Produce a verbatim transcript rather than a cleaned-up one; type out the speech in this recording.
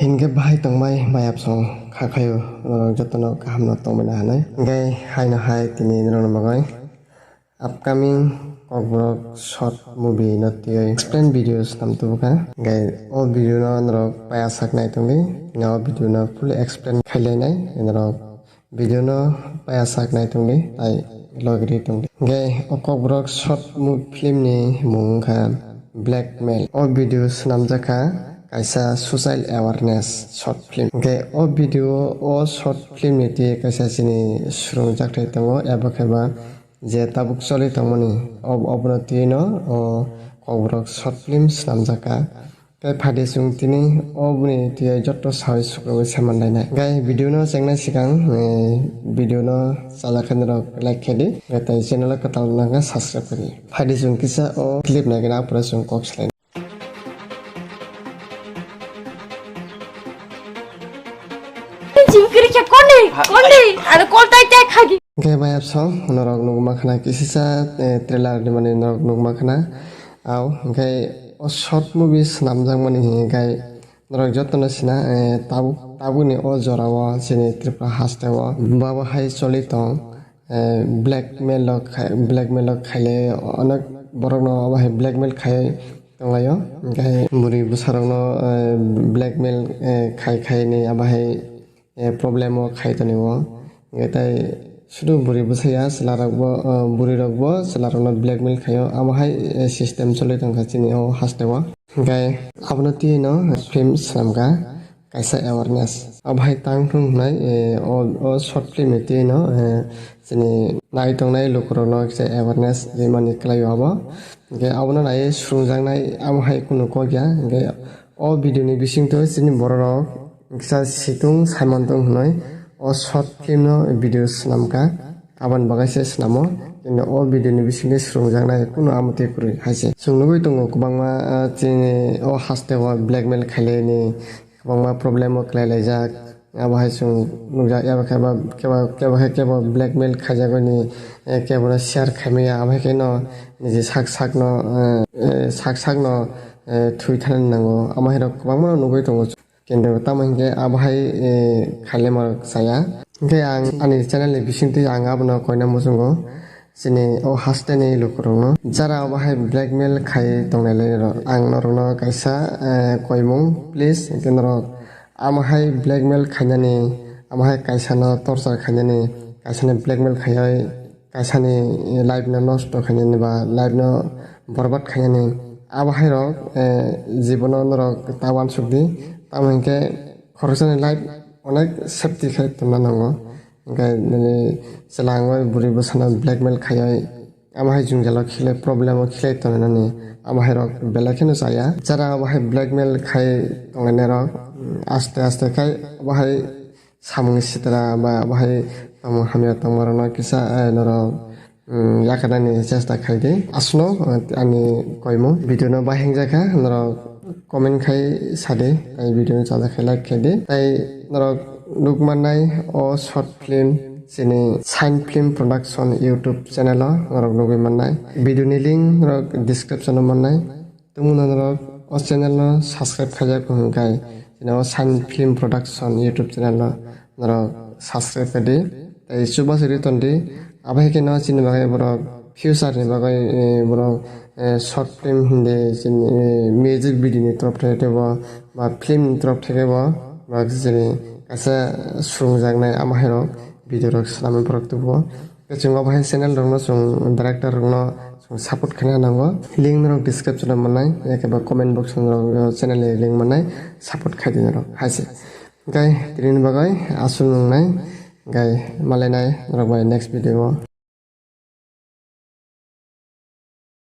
Hinkhe bahai tongbai bai absong kha khayo norok jotono kaham no tongmani hanai. Hinkhe haino hai tini norokni bagwi upcoming Kokborok short movie no twiwi explain video swnam tubukha. Hinkhe o video no norok paya sak nai tongdi. Tini o video no full explain khailai nai norok. Video no paya sak nai tongdi, tai logri tongdi. Hinkhe o Kokborok short mo-, film ni mung wngkha Blackmail. O video swnamjak kha kaisa social awareness short film. Hinkhe o video o short film ni twi kaisa chini swrwngjakthai tongo, eba khe ba je tabuk choli tongmani, ob-, obono twi no o Kokborok short film swnamjak kha. Tei phaidi chwng tini o bini twi jotto sawi sukrubui se manlainai. Gai video no chengnai swkang, eh, video no chajakhe norok like khe di, gai tei channel o kwtal nangkha subscribe khe di. Phaidi chwng kisa o clip naikhe na, apore chwng kok swlai. Jingkiri khe kondi, kondi, aro kol tai tai khagi. Gai bai absong norok nukma khna kisisa, eh, trailer ni mani norok nukma khna. Au, hinkhe o short movie swnamjakmani hinkhe norok jotono sina, eh, tabuk, tabukni o jorao chini Tripura hasteo babo hai choli tong, eh, blackmail rok khai, blackmail rok khaile onek borokno obo hai blackmail khai tonglaio. Hinkhe muri bwsarokno, eh, blackmail, eh, khai khai ni abo hai eh, problem o khai tonwi o. Hinkhe tai sudu buri bwsaya chwlarokbo, eh, burirokbo chwlarokno blackmail khaio. Amo hai, eh, system choli tongkha chini o hasteo. Hinkhe abono twi no film swnamkha kaisa awareness. Abo hai tang thung hwnai, eh, o, o short film ni twi no, eh, chini nai tongnai lukurokno kisa awareness rimani kwlaio abo. Hinkhe abono naiwi swrwngjaknai amo hai kunu kok ya. Hinkhe o video ni bisingtwi chini bororok kisa situng saiman tong hwnwi o short film no video swnamkha, aboni bagwi se swnamo. Kintu o video ni bisingtwi swrwngjaknai kunu amotwi kwrwi hai se. Chwng nugwi tongo kwbangma, ah, chini o hasteo blackmail khailai ni kwbangma problem o kwlai laijak. Abo hai chwng nukjak, abo khe ba kebo, kebo hai kebo blackmail khaijak ni, eh, kebo no share khaimaya, abo hai khe no niji sak sak no, eh, eh, sak sak no, eh, thwi thani nango. Amo hai rok kwbangma no nugwi tongo. Kintu tamo hinkhe abo hai, eh, khailema rok chaya. Hinkhe ang ani channel ni bisingtwi ang abono koina muchungo. Chini o hasteni lukurokno jara obo hai blackmail khai tongnai lai rok, ang norokno kaisa, eh, koimung, please, hinkhe norok amo hai blackmail khainani, amo hai kaisano torture khainani, kaisani blackmail khaiwi kaisani life no nosto khainani ba life no borbat khainani, abo hai rok, eh, jibono norok ta uansuk di, tamo hinkhe khoroksani life onek safety khai tongna nango. Hinkhe nini chwla wngwi bwrwi bwsano blackmail khaiwi, amo hai jwngjalo khilai, problem o khilai tongnani, amo hai rok belai kheno chaya. Jara abo hai blackmail khai tonglainai rok, mm, aste aste khai abo hai samung sitra ba abo hai tongmung hamya tongma rokno kisa, eh, norok, mm, yakarnani chesta khai di. Aswkno, eh, ani koimung video no bahai wngjakha, norok comment khai sadi, tai video no chajak khe like khai di. Tai norok nukmannai o short film chini Shine Film Production YouTube channel o norok nugwi mannai. Video ni link norok description o mannai. Tongmung norok o channel no subscribe khaijak hwnkhai, chini o Shine Film Production YouTube channel no norok subscribe khai di. Tai chubachu ri ton di. Abo hai kheno chini bagwi borok future ni bagwi, eh, borok, eh, short film hindi chini, eh, music video ni torop thai tebo ba film ni torop thai tebo borok chini kaisa swrwngjaknai amo hai rok video rok swnamwi borok tubuo. Chwng obo hai channel rokno chwng director rokno chwng support khaina nango. Link norok description o mannai, yakeba comment box o norok channel ni link mannai, support khai di norok hai se. Gai tini bagwi aswk nungnai, gai malainai norok bai next video o.